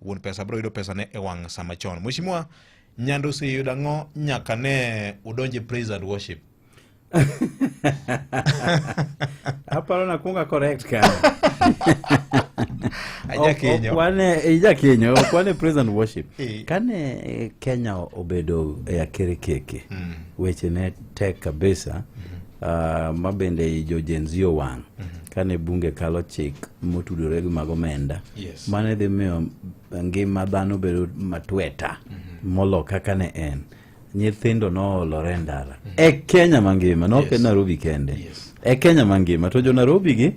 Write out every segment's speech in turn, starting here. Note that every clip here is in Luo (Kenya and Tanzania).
Wuon pesa biro yudo pesane e wang' sama chon. Mheshimiwa Nyando oseyudo ang'o nyaka ne udonje praise and worship? Aparo nakwongo correct kanyo. Ajakinyo. Ok wane ijakinyo, ok wane praise and worship. Eh. Kane Kenya obedo e akirikeke, weche ne tek kabisa. Ma bende jo Gen Z owang' kane bunge kalo chik motudore gi mag omenda mane dhi miyo ngima dhano bedo matweta molo kaka ne en. Nyithindo noolore e ndara e Kenya mangima, ne ok en Nairobi kende. E Kenya mangima to jo Nairobi gi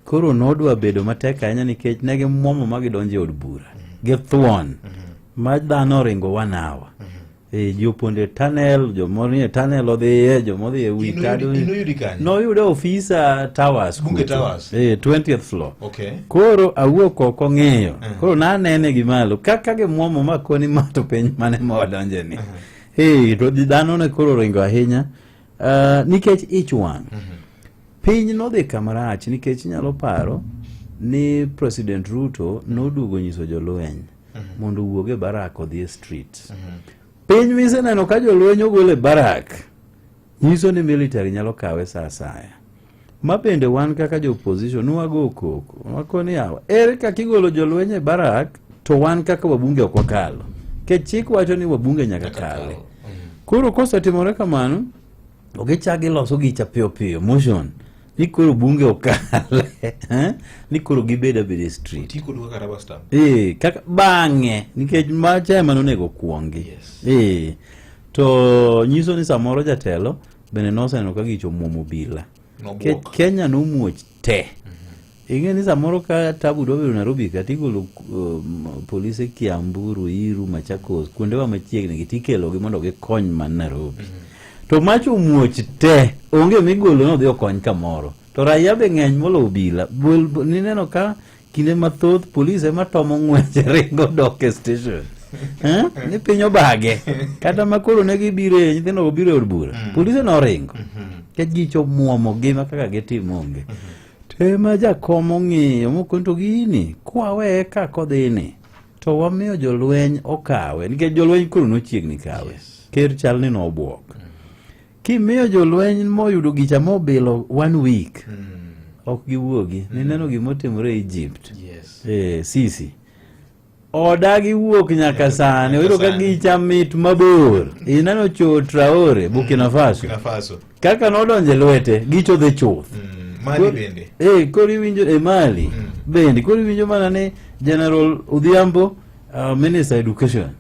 koro nodwa bedo matek ahinya nikech ne gimwomo ma gidonjo e od bura gi thuon ma dhano oringo one hour. Ji opondo e tunnel, jomoro ni e tunnel odhiye, jomodhi e wi Inoyudi- tado. Inoyudi kanye? Noyudo e ofisa Towers Bunge kucho. Towers? 20th floor. Okay. Koro awuok oko ng'iyo. Koro nanene gi malo kaka gimwomo ma koni ma to piny mane ma wadonje ni. To dhano ne koro oringo ahinya nikech ich wang'. Piny nodhi kamarach nikech inyalo paro ni President Ruto noduogo nyiso jolweny mondo owuog e barak odhi e street. Piny miseneno ka jolweny ogol e barak nyiso ni military nyalo kawe sa asaya. Ma bende wan kaka jo opposition nwago koko wakoni yawa ere kaka igolo jolweny e barak to wan kaka wabunge ok wakalo. Nikech chik wacho ni wabunge nyaka kale. Koro kosetimore kamano to gichak giloso gicha piyo piyo motion ni koro bunge okale, eh? Ni koro gibed abeda e street. Ti kodwa kaka rubber stamp. Kaka bang'e nikech macha ema nonego kuongi. To nyiso ni samoro jatelo bende noseneno ka gicho muomo obila. Nobuok. Nikech Kenya nomuoch te. Ing'e ni samoro ka tabu dwa bedo Nairobi ka tigolo polise Kiambu, Ruiru, Machakos, kuondewa machiegni gi tikelogi mondo gikony man Nairobi. To mach omuoch te, onge migolo ni odhi okony kamoro. To raia be ng'eny molo obila. Nineno ka kinde mathoth polis ema tomo ng'wech ringo dok e station. Eh? Ni piny obage. Kata ma koro ne gibiro e nyithindo obiro e od bura. Polise noringo. Nikech gicho muomo gi ma kaka gitimo onge. Tema jakom ong'iyo mokoni to gini kwaweye ka kodhini to wamiyo jolweny okawe nikech jolweny koro nochiegni kawe. Ker chal ni nobuok. Kimiyo jolweny moyudo gicha mobilo one week ok giwuogi. Nineno gimotimore Egypt. Sisi odagi wuok nyaka sani, oyudo ka sani. gicha mit mabor. Ineno cho Traore, Burkina Faso. Burkina Faso. Kaka nodonjo e lwete, gicho dhi chuth. Mali bende. Koro iwinjo e Mali bende koro iwinjo mana ni General Odhiambo, Minister Education,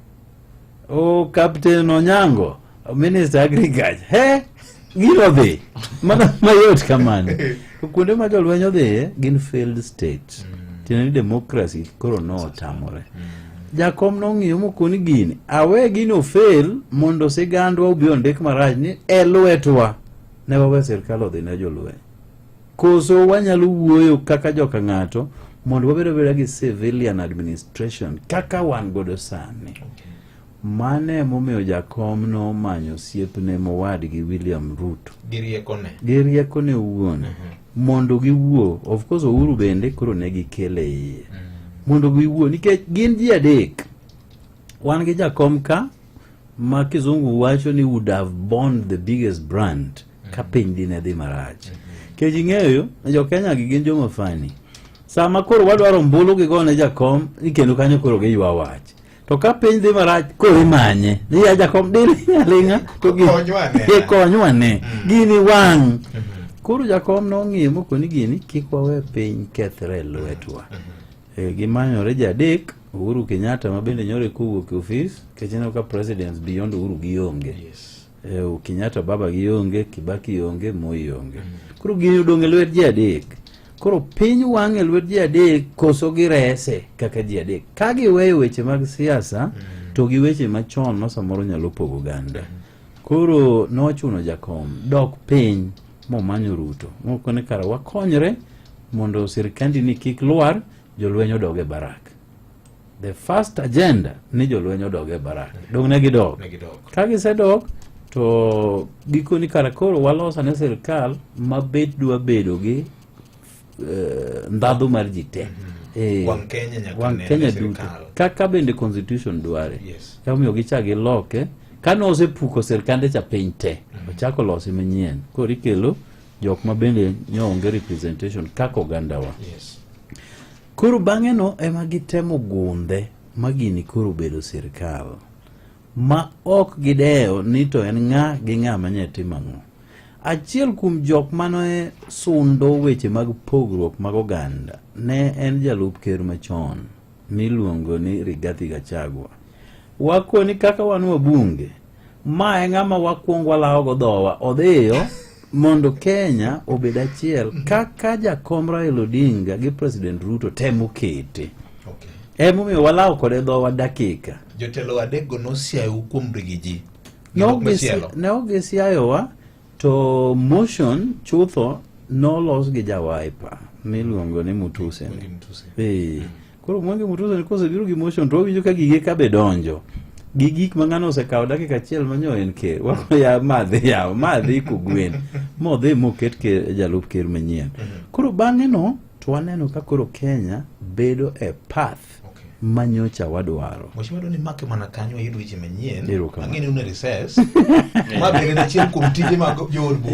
o Captain Onyango, Minister Agriculture. He, gino dhi mana mayot kamano. To kuonde ma jolweny odhiye gin failed state. Tiende ni democracy koro notamore. Jakom nong'iyo mokoni gini awe gino fail mondo sigandwa obi ondik marach ni e lwetwa ne wawe sirkal odhi ne jolweny. Koso wanyalo wuoyo kaka joka ng'ato mondo wabed abeda gi civilian administration kaka wan godo sani. Mane emomiyo jakom nomanyo osiepne mowadgi William Ruto. Gi riekone. Gi riekone owuon. Mondo giwuo. Of course Uhuru bende koro ne gikele iye. Mondo giwuo nikech gin ji adek. Wan gi jakom ka ma kizungu wacho ni would have borne the biggest brand ka piny dine dhi marach. Nikech ing'eyo jo Kenya gi gin joma fani. Sama koro wadwaro ombulu gigone jakom ni kendo kanyo koro giywa wach. To ka piny dhi marach koro imanye. Ni ya jakom diling' aling'a to gi Konywa ane. Konywa ane. Gini wang'. Koro jakom nong'iyo mokoni gini kik wawe piny kethre e lwetwa. Gimanyore ji adek, Uhuru Kenyatta ma bende nyoro kowuok e ofis, nikech ineno ka presidents beyond Uhuru gionge. Kenyatta baba gionge, Kibaki onge, Moi onge. Koro gini odong' e lwet ji adek. Koro piny wang' e lwet ji adek koso girese kaka ji adek. Ka giweyo weche mag siasa to gi weche machon ma samoro nyalo pogo oganda. Koro nochuno jakom dok piny momanyo Ruto. Mokone kara wakonyre mondo sirkandi ni kik lwar, jolweny odog e barak. The first agenda ni jolweny odog e barak. Dong ne gidok. Ne gidok. Ka gisedok to gikoni kara koro waloso ne sirkal ma bet dwa bedo gi ndhadhu mar ji te. Eh, wang' Kenya nyaka wang' ne Kenya ne duto sirkal. kaka bende constitution dware Yes. emomiyo gichak giloke kane osepuko sirkande cha piny te ochako lose manyien koro ikelo jok ma bende nyo onge representation kaka ogandawa Yes. koro bang'e no ema gitemo gundhe ma gini koro obedo sirkal ma ok gidewo ni to en ng'a gi ng'a manye timo ang'o. Achiel kuom jok mane sundo weche mag pogruok mag oganda ne en jalup ker machon miluongo ni Rigathi Gachagua. Wakoni kaka wan wabunge, ma e ng'ama wakwong walawogo dhowa odhiyo mondo Kenya obed achiel kaka jakom Raila Odinga gi President Ruto temo kete. Okay. Emomiyo walawo kode dhowa dakika. Jotelo adekgo nosiayou kuom rigi ji. Ne Gi ok machielo. ne ok gisiayowa to motion chutho nolos gi jawaipa miluongo ni Mutuse. Mwangi Mutuse. Eh, koro Mwangi Mutuse ni kosebiro gi motion to wawinjo ka gige ka be donjo gi gik ma ng'ano osekawo dakika achiel manyo en ker ya madhi yawo madhi kogwen modhi moket ker jalup ker manyien koro bang'e no to waneno ka koro Kenya bedo e path Okay. ma nyocha wadwaro. Mheshimiwa Doni make mana kanyo wayud weche manyien. Erokamano. Ang'e ni un e recess. Ma bende en achiel kuom tije mag jood bura.